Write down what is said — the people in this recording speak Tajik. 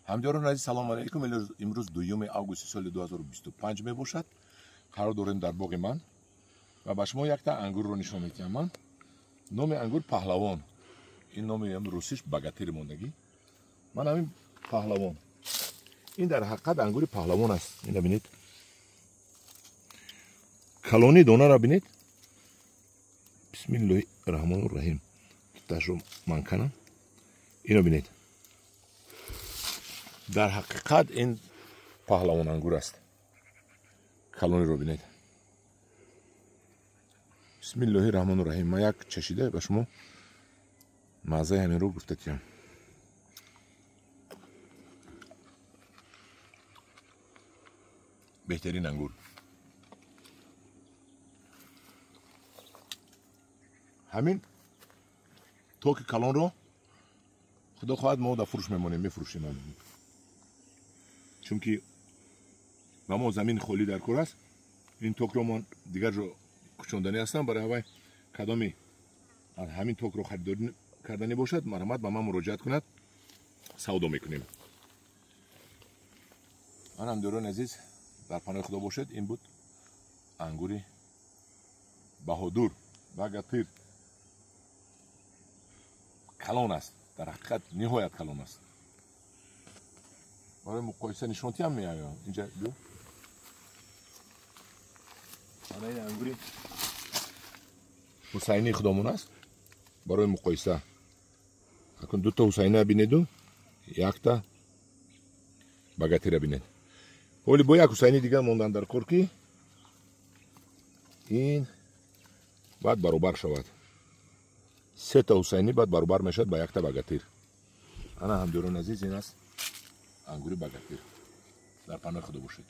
Ҳамдиёрони азиз, салому алайкум. Имрӯз 2 августи соли 2025 мебошад. Қарор дорем дар боғи ман ва ба шумо якта ангурро нишон медиҳам. Ман номи ангур Паҳлавон. Ин номи русиш Богатырь мондагӣ. Ман ҳамин Паҳлавон. Ин дар ҳақиқат ангури Паҳлавон аст. Ина бинед. Калони донаро бинед. Бисмиллоҳи раҳмони раҳим. Туташро ман канам. Ино бинед. Дар ҳақиқат ин Паҳлавон ангур аст. Калониро бинед. Бисмиллоҳи раҳмони раҳим. Ман як чашида ба шумо маззаи ҳаминро гуфта тиям. Беҳтарин ангур. Ҳамин токи калонро худо хоҳад мо дар фурӯш мемонем, мефурӯшем. Чунки ба мо замин холӣ дар кор аст. Ин токро ман дигар ҷо кӯчонданӣ ҳастам. Барои ҳавай кадоми ҳамин токро харидорӣ карданӣ бошад, марҳамат ба ман муроҷиат кунад, савдо мекунем. Ман ҳамдиёрони азиз, дар паноҳи худо бошед. Ин буд ангури Баҳодур Богатырь. Калон аст, дар ҳақиқат ниҳоят калон аст. Барои муқоиса нишон тиям меоям. Инҷа биё. Ана ин ангури Ҳусайнии худомон аст. Барои муқоиса. Акун дута Ҳусайна бинеду, якта Богатыря бинед. Ҳоли бо як Ҳусайни дигар мондан дар кор, ки ин баъд баробар шавад. Сета Ҳусайнӣ баъд баробар мешавад ба якта Богатырь. Ана ҳамдиёрони азиз, ин аст ангури Богатырь. Дар паноҳи худо бошед.